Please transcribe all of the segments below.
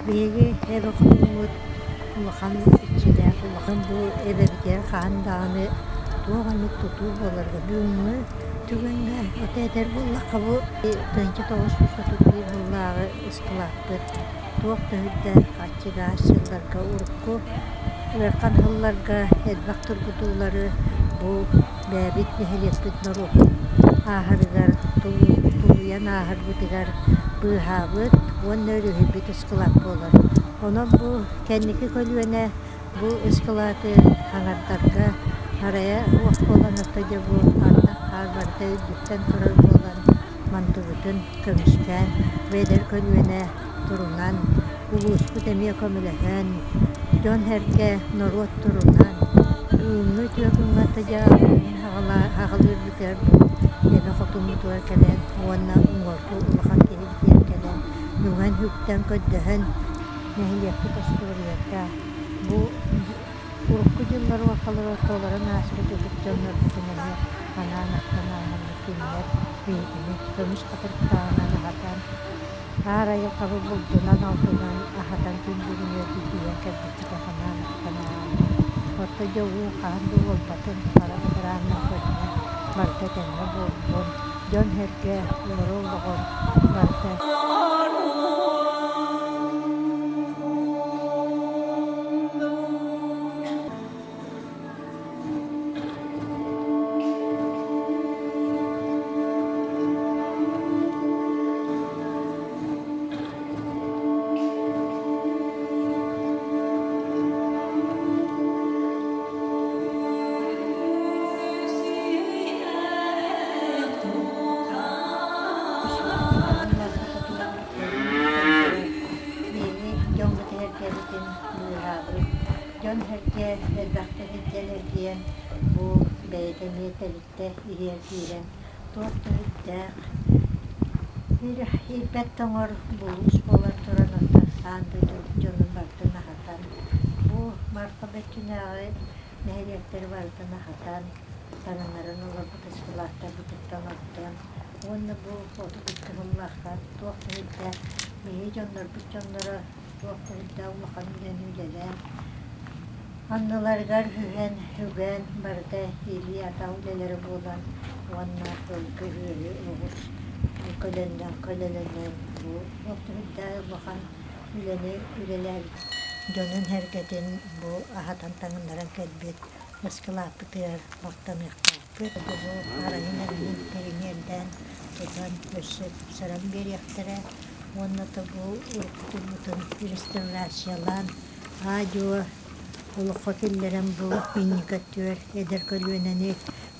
Биһиги эбэ хотуммут улахан иччилээх улахан бу эбэбитигэр хаһан даҕаны туох эмит тутуу буоларга бүгүҥҥү түгэҥҥэ ото этэр буоллахха бу 1931 сыллааҕы ыскылааппыт туох да үрдээх аччыгаас сылларга урукку ыарахан сылларга элбэх тургутуулары бу бэйэбит нэһилиэкпит норуоппут ааһарыгар тулуйан ааһарбытыгар быыһаабыт уонна өрүһүйбүт ыскылаат буолар. Онон бу кэнники көлүөнэ бу ыскылааты хаҥардарга арайа суох буолан ото дьэ бу ардах хаар барыта үрдүттэн турар буолан мантыбытын көмүскээн бу эдэр көлүөнэ турунан улууспут эмиэ көмөлөһөн дьон-сэргэ норуот турунан бүгүҥҥү үтүө күҥҥэ аҕалыырбытыгар бу эбэ хотуммутугар кэлэн уонна уҥуоргу улахан киһибитигэр кэлэн үҥэн-үктэн көрдөһөн нэһилиэкпит остуоруйата бу урукку дьыллар уоркалар ортолорун ааспыт ытык дьоннорбутун эмиэ анаан ахтан ааһаммыт кинилэр биһигини көмүс хатырыктааҕынан аһатан Аар айылҕабыт булдунан-алтынан аһатан күн бүгүнүгэр тиийэн кэлбиппитэ санаан ахтан ааҕабын. Орто дьэ уу хаһан да уолбатын, хара бадараанынан көрүнэ, барыта этэҥҥэ буоллун, дьон-сэргэ олорор олоҕор барыта Биһиги дьоммутугар кэлбитин быыһаабыт Дьон-сэргэ элбэхтэ сылдьан эргийэн, бу бэйэтэ эмиэ тэрилтэ иһигэр киирэн туох да үрдээх, ирбэт тоҥор булуус буолан туран оттон аан дойду дьонун барытын аһатан, бу Марха Бөччүнээҕи нэһилиэктэри барытын аһатан, таҥыннаран олорбут ыскылааттарбытыттан оттон уонна бу 32 сыллаахха туох да үрдээх биһиги дьоннорбут дьонноро туох да үрдээх улахан үлэни үлэлээн Анныларыгар үһэн, үгэн барыта илии-атах үлэлэрэ буолан уонна ылгы-үөрү оҕус көлөннөн көлөлөнөн бу түбүктээх улахан үлэни үлэлээбит дьонун-сэргэтин бу аһатан таҥыннаран кэлбит ыскылааппытыгар махтаныахтаахпыт. Бу арайын эҥин тэриниэрдээн тутан өссө тупсаран биэриэхтэрэ уонна да бу уруккутун реставрациялаан Аа-дьуо олоххо киллэрэн бу инники өттүгэр эдэр көлүөнэни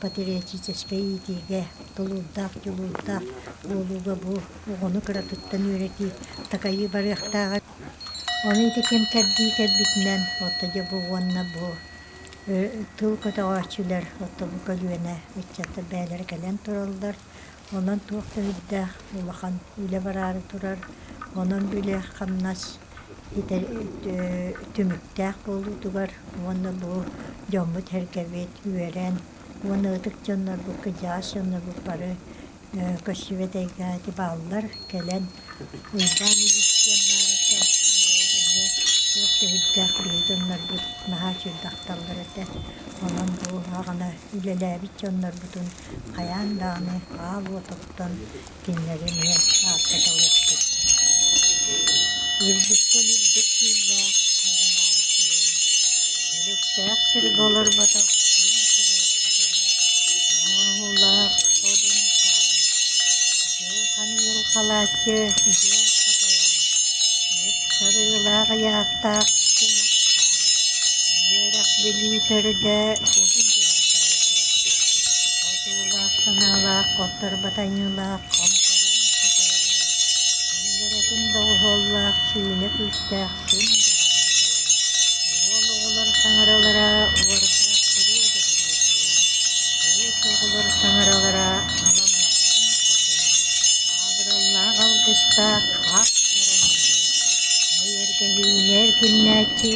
патриотическай иитиигэ тулуурдаах, дьулуурдаах буолууга бу оҕону кыратыттан үөрэтии, такайыы барыахтааҕа. Ону ити ким кэрдии кэлбитинэн, отто дьэ бу уонна бу тыл көтөҕөөччүлэр, отто бу көлүөнэ ыччаттар бэйэлэрэ кэлэн тураллар. Онон туох да үрдээх улахан үлэ бараары турар. Онон бу үлэ-хамнас түмүктээх буолуутугар уонна бу дьоммут-сэргэбит үөрэн уонна ытык дьоннорбут, кырдьаҕас дьоннорбут бары көстүбэт эйгэҕэ ити бааллар кэлэн Уйбаан Ильич диэн баар этэ, ол эмиэ туох да үрдээх биһиги дьоннорбут наһаа үчүгэйдик ахталлар этэ. Онон бу аҕана үлэлээбит дьоннорбутун хайаан даҕаны аал уот оттон кинилэри эмиэ ааттаталыахпыт. Үрдүктэн үрдүк күүллээх Ньурунаарык тойон, Күлүктээх сиргэ олорботох күн күбэй хотун, Оҥоһуулаах одун хаан, Дьыл хан халааччы дьыл хатайан, Ыпсарыылаах ыйаахтаах тимир хаан, Үөрэх билии төрдө уһун дьурантаайы төрөппүт, Хотуулаах санаалаах хотторбот айыылаах хомпоруун хотойону, Күллэрэтин доҕуһуоллаах сүүнэ күүстээх күн дьааһын тойон, Уол оҕолор таҥаралара уордаах күрүө дьоһуруо тойон, Кыыс оҕолор таҥаралара аламалахсын хотун, Абыраллаах алгыстаах ах хараҥыы, Эйэргэһиини эркиннээччи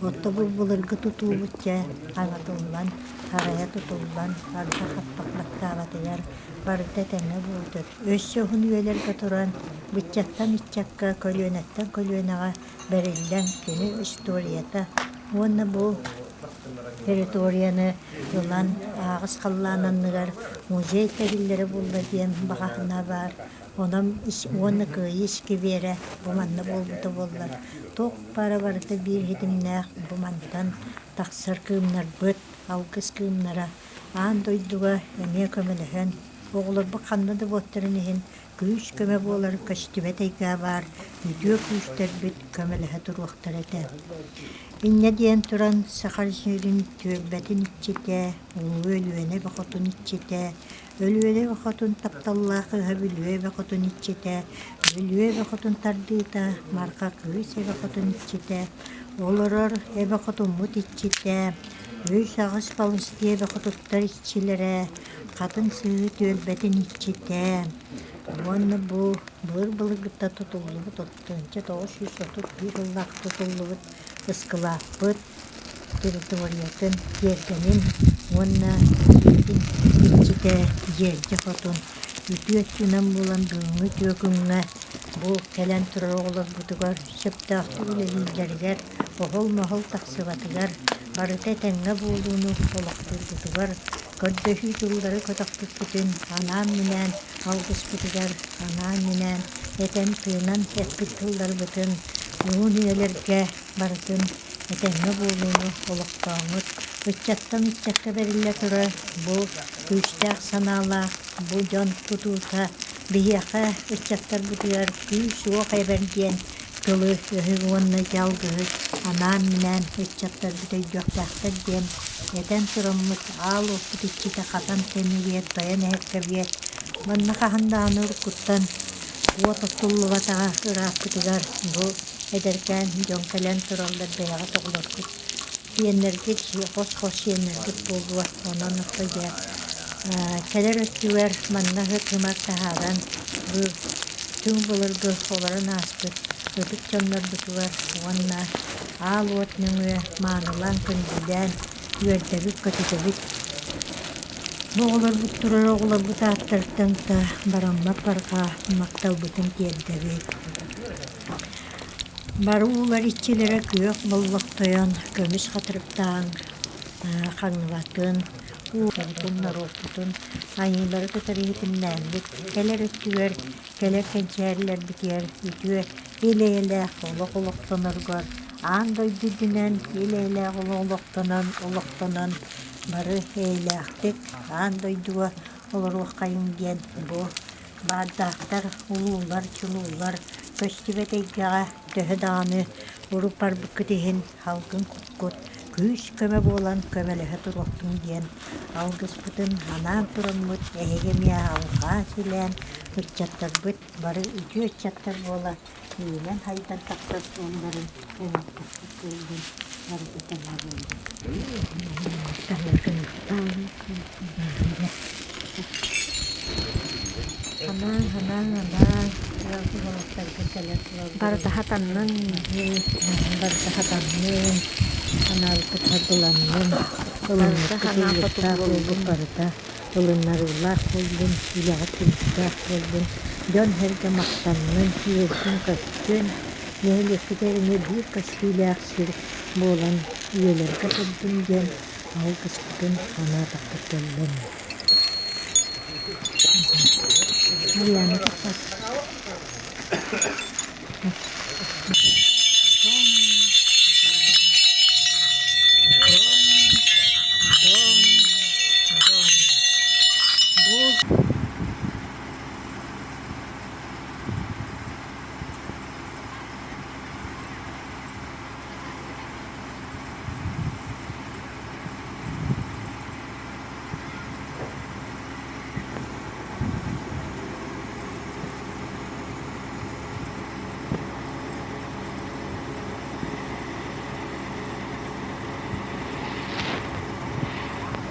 Отто бу былыргы тутуубут дьэ хаҥатыллан. харайа тутуллан, ардах хаппах баттаабатыгар барыта этэҥҥэ буолтар. Өссө уһун үйэлэргэ туран, быччаттан ыччакка, көлүөнэттэн көлүөнэҕэ бэриллэн кини историята уонна бу территорияны ылан аһаҕас халлаан анныгар музей тэриллэрэ буолла диэн баҕа санаа баар. Онон уонна Кыайыы искибиэрэ бу манна буолбута буоллар, туох баара барыта биир ситимнээх бу мантан тахсар кыымнарбыт, алгыс кыымнара аан дойдуга эмиэ көмөлөһөн, оҕолорбут ханна да буоттарын иһин күүс-көмө буолар көстүбэт эйгэ баар үтүө күүстэрбит көмөлөһө туруохтара этэ. Инньэ диэн туран Саха сирин түөлбэтин иччитэ, Улуу Өлүөнэ эбэ хотун иччитэ, Өлүөнэ эбэ хотун тапталлаах ыһа Бүлүү эбэ хотун иччитэ, Бүлүү эбэ хотун тардыыта, Марха кыыс эбэ хотун иччитэ, олорор эбэ хотуммут иччитэ, үс аҕыс балыстыы эбэ хотуттар иччилэрэ, Хатыҥ Сыһыы түөлбэтин иччитэ уонна бу былыр-былыргыттан тутуллубут 1931 сыллаах тутуллубут ыскылааппыт территориятын, тиэргэнин уонна дьиэтин иччитэ Дьиэрдьэ Хотун үтүө өттүнэн буолан бүгүҥҥү үтүө күҥҥэ бу кэлэн турар оҕолорбутугар сөптөөхтүк үлэлииллэригэр, оһол-моһол тахсыбатыгар, барыта этэҥҥэ буолууну олохтуургутугар көрдөһүү тыллары көтөхпүппүтүн анаан-минээн алгыспытыгар анаан-минээн этэн-тыынан эппит тылларбытын уһун үйэлэргэ барытын этэҥҥэ буолууну олохтооммут ыччаттан ыччакка бэриллэ турар бу күүстээх санаалаах бу дьон тутуута биһиэхэ ыччаттарбытыгар күүс-уох эбэр диэн тылы-өһү уонна дьалгыһы анаан-минээн ыччаттарбыт өйдүөхтээхтэр диэн этэн тураммыт аал уоппут иччитэ хатан тэмириэр тойон эһэккэбиэр манна хаһан даҕаны уруккуттан уот оттуллубатаҕа ырааппытыгар бу эдэркээн дьон кэлэн тураллар бэйэҕит оҕолоргут сиэннэргит хос-хос сиэннэргит буолуо онон дьэ кэлэр өттүгэр манна ыһык-ымар таһааран бу түҥ былыргы олорон ааспыт ытык дьоннорбутугар уонна аал уот нөҥүө маанылаан күндүлээн үөрдэбит-көтүтэбит. Бу оҕолорбут турар оҕолорбут ааттарыттан да бараммат барҕа махталбытын тиэрдэбит. Бары уулар иччилэрэ күөх боллохтойон, көмүс хатырыктаан хаҥныбатын, уутун, норуоппутун айыылары кытары иһитиннээммит, кэлэр өттүгэр, кэлэр кэнчээрилэрбитигэр үтүө ил-эйэлээх олох олохтоноругар аан дойду үрдүнэн ил-эйэлээх олох олохтонон, олохтонон бары эйэлээхтик аан дойдуга олоруоххайыҥ диэн бу баардаахтар, улуулар, чулуулар көстүбэт эйгэҕэ төһө даҕаны урут барбыккыт иһин салгын куккут күүс-көмө буолан көмөлөһө туруохтун диэн алгыспытын анаан тураммыт эһиги эмиэ алҕаа силээн ыччаттарбыт бары үтүө ыччаттар буола үүнэн-хайдан тахсар суолларын оҥортохпут буоллун барыта тэҥҥэ буоллун. Анаан, анаан, анаан Барыта хатаннын. Барыта хатаннын, анаабыккыт саргыланнын, Барыта ылынныккыт санаа ыллыктаах хоту буолбут буоллун. барыта ылыннарыылаах буоллун, үлэҕит түмүктээх буоллун, дьон-сэргэ махтаннын, үөрдүн-көттүн, нэһилиэкпитигэр эмиэ биир көстүүлээх сир буолан үйэлэргэ турдун диэн алгыспытын анаатахпыт буоллун. Марьяна тахсар.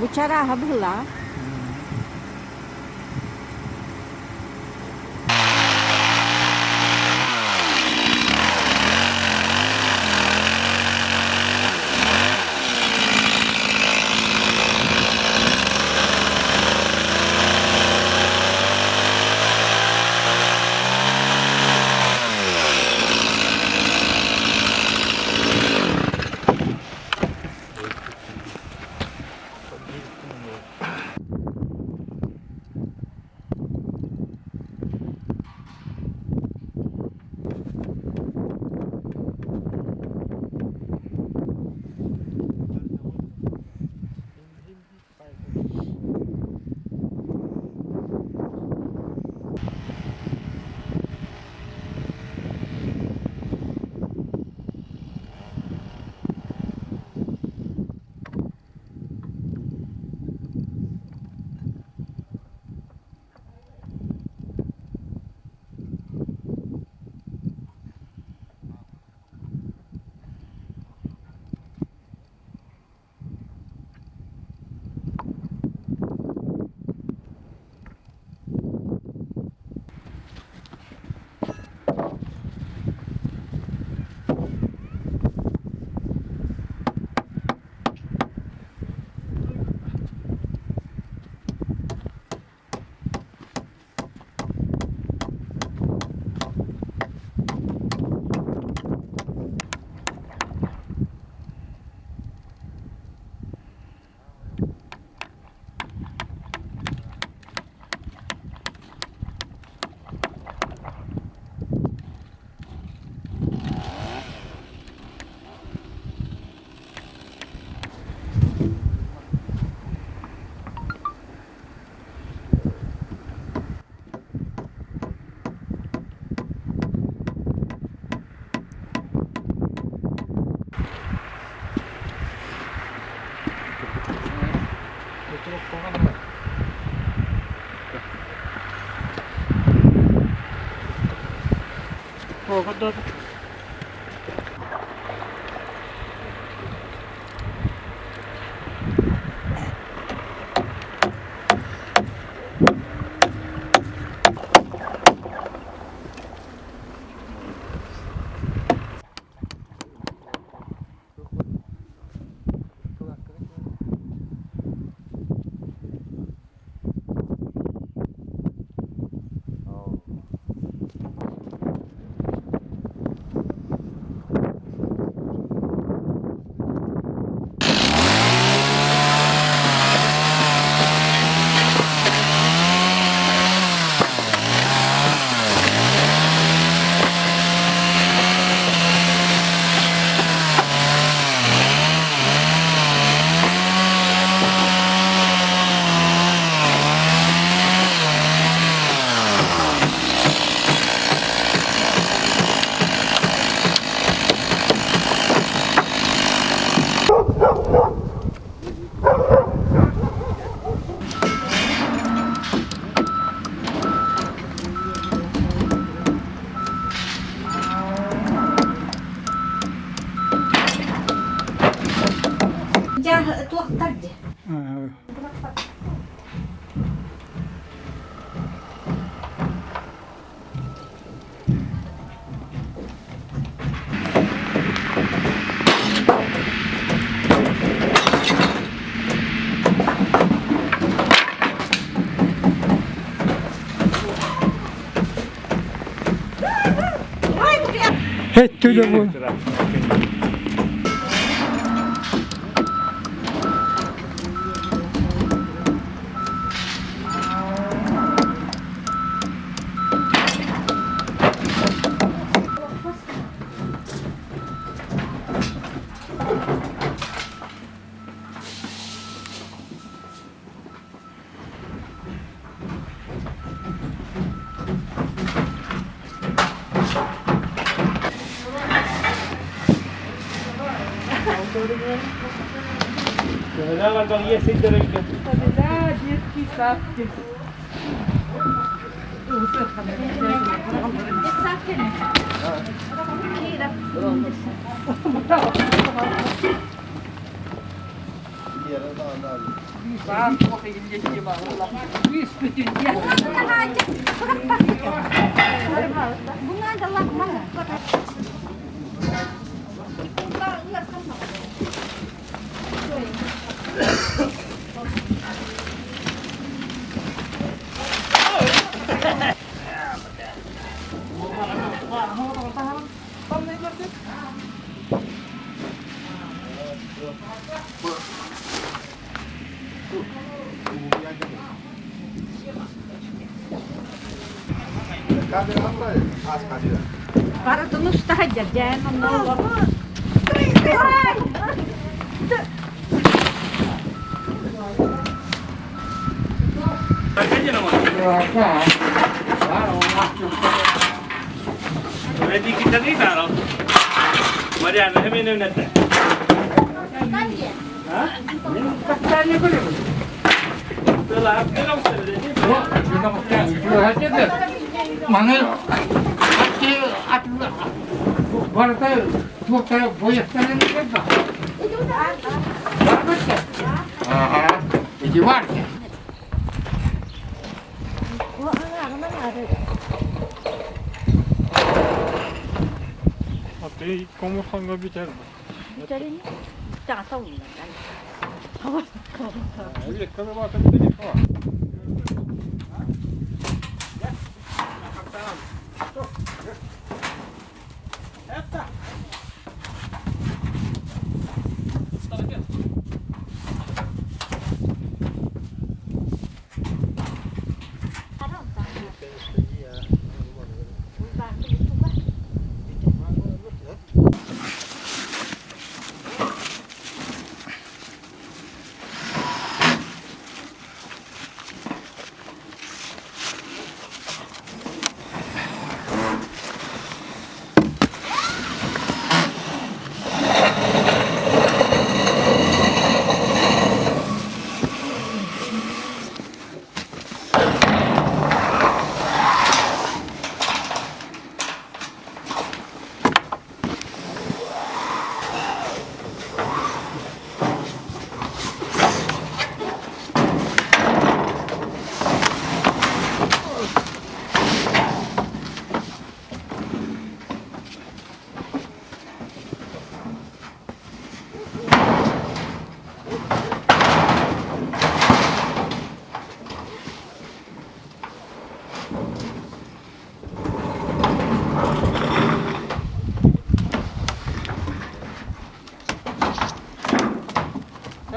Бу чарааһа быһыылаах. Дьэ, туохтар дии? Хэттүлэ бу. Барытын устаха дьэрдьээн онно Маны барыта туохтара боястарын Барбытта. Ага. Иди варте. Аты комурханга бүтэр. Бүтерин таҕата уллардан.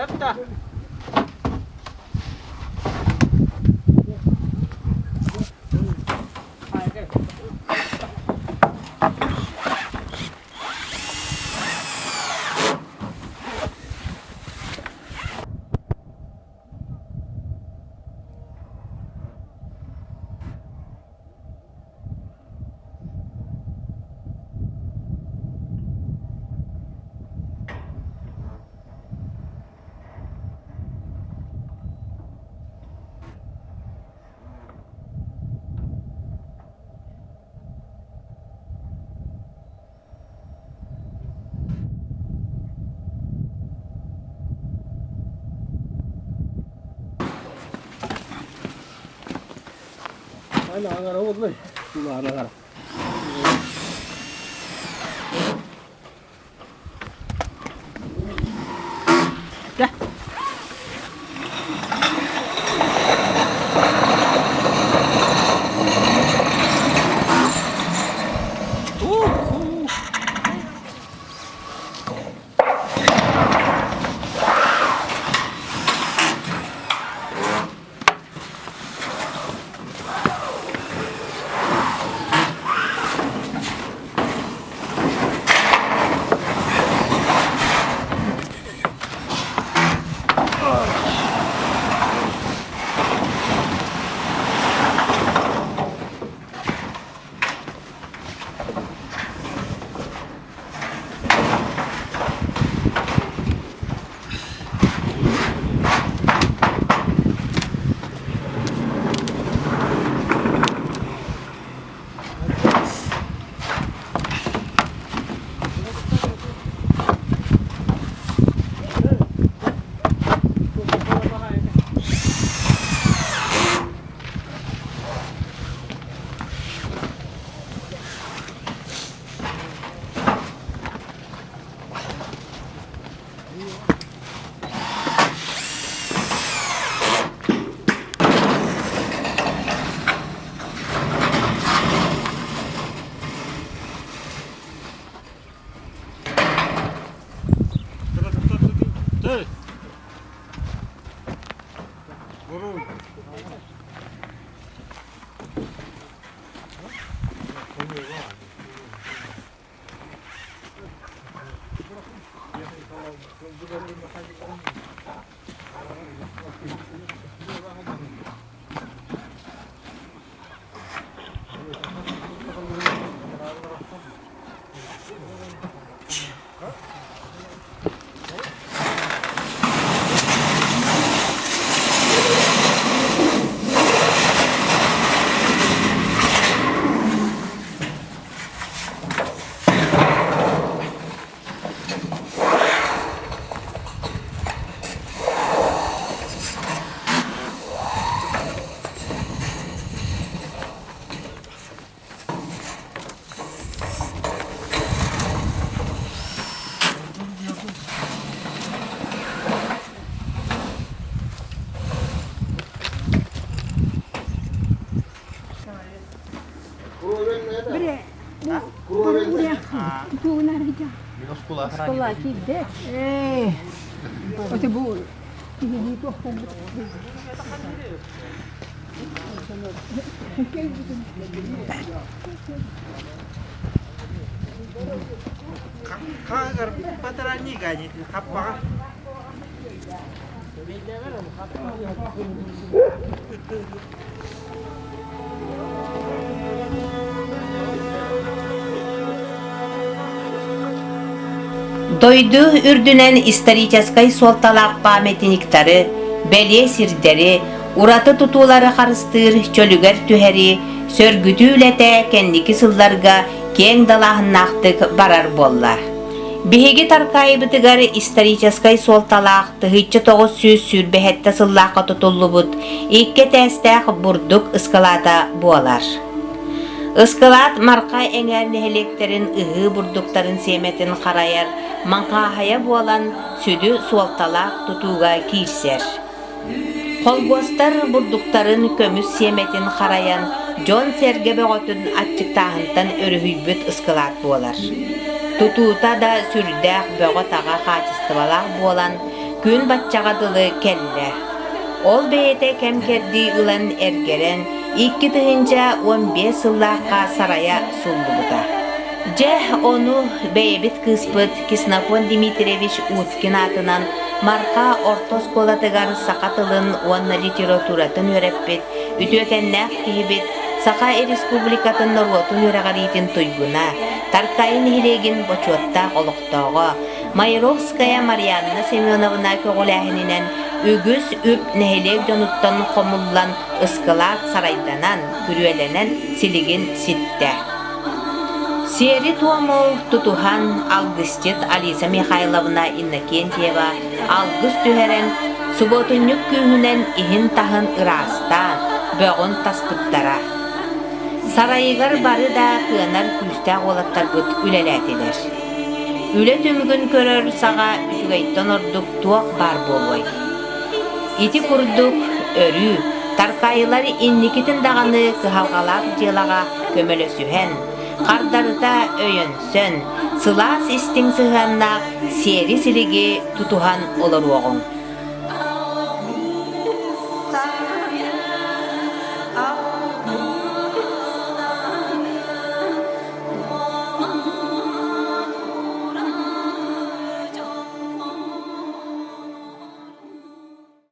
Эпта. Дойду үрдүнэн историческай суолталаах памятниктары, бэлиэ сирдэри, ураты тутуулары харыстыыр чөлүгэр түһэрии, сөргүтүү үлэтэ кэнники сылларга киэҥ далааһыннаахтык барар буолла. Биһиги Таркаайыбытыгар историческай суолталаах 1927 сыллаахха тутуллубут икки этээстээх бурдук ыскылаата буолар. Ыскылаат Марха эҥээр нэһилиэктэрин ыһыы бурдуктарын сиэмэтин харайар маҥхааһайа буолан сүдү суолталаах тутууга киирсэр. Холбуостар бурдуктарын көмүс сиэмэтин харайан дьон-сэргэ бөҕөтүн аччыктааһынтан өрүһүйбүт ыскылаат буолар. Тутуута да сүрдээх бөҕө-таҕа хаачыстыбалаах буолан, күн баччаҕа дылы кэллэ. Ол бэйэтэ кэм-кэрдии ылан эргэрэн, 2015 сыллаахха сарайа суллубута. Дьэ, ону бэйэбит кыыспыт Ксенофонт Дмитриевич Уткин аатынан Марха орто оскуолатыгар саха тылын уонна литературатын үөрэппит үтүөкэннээх киһибит Саха Республикатын норуотун үөрэҕириитин туйгуна, Таркайы нэһилиэгин бочуоттаах олохтооҕо Майоровская Марианна Семеновна көҕүлээһининэн үгүс үп нэһилиэк дьонуттан хомуллан ыскылаат сарайданан, күрүөлэнэн силигин ситтэ. Сиэри-туому тутуһан алгысчыт Алиса Михайловна Иннокентьева алгыс түһэрэн, субуотунньук күүһүнэн иһин-таһын ыраастаан, бөҕүн таспыттара. Сарайыгар бары да кыанар күүстээх уолаттарбыт үлэлээтилэр. Үлэ түмүгүн көрөр саҕа үчүгэйтэн ордук туох баар буолуой? Ити курдук өрүү Таркаайылар инникитин даҕаны кыһалҕалаах дьыалаҕа көмөлөсүһэн, хардарыта өйөнсөн, сылаас истиҥ сыһыаннаах сиэри-силиги тутуһан олоруоҕуҥ.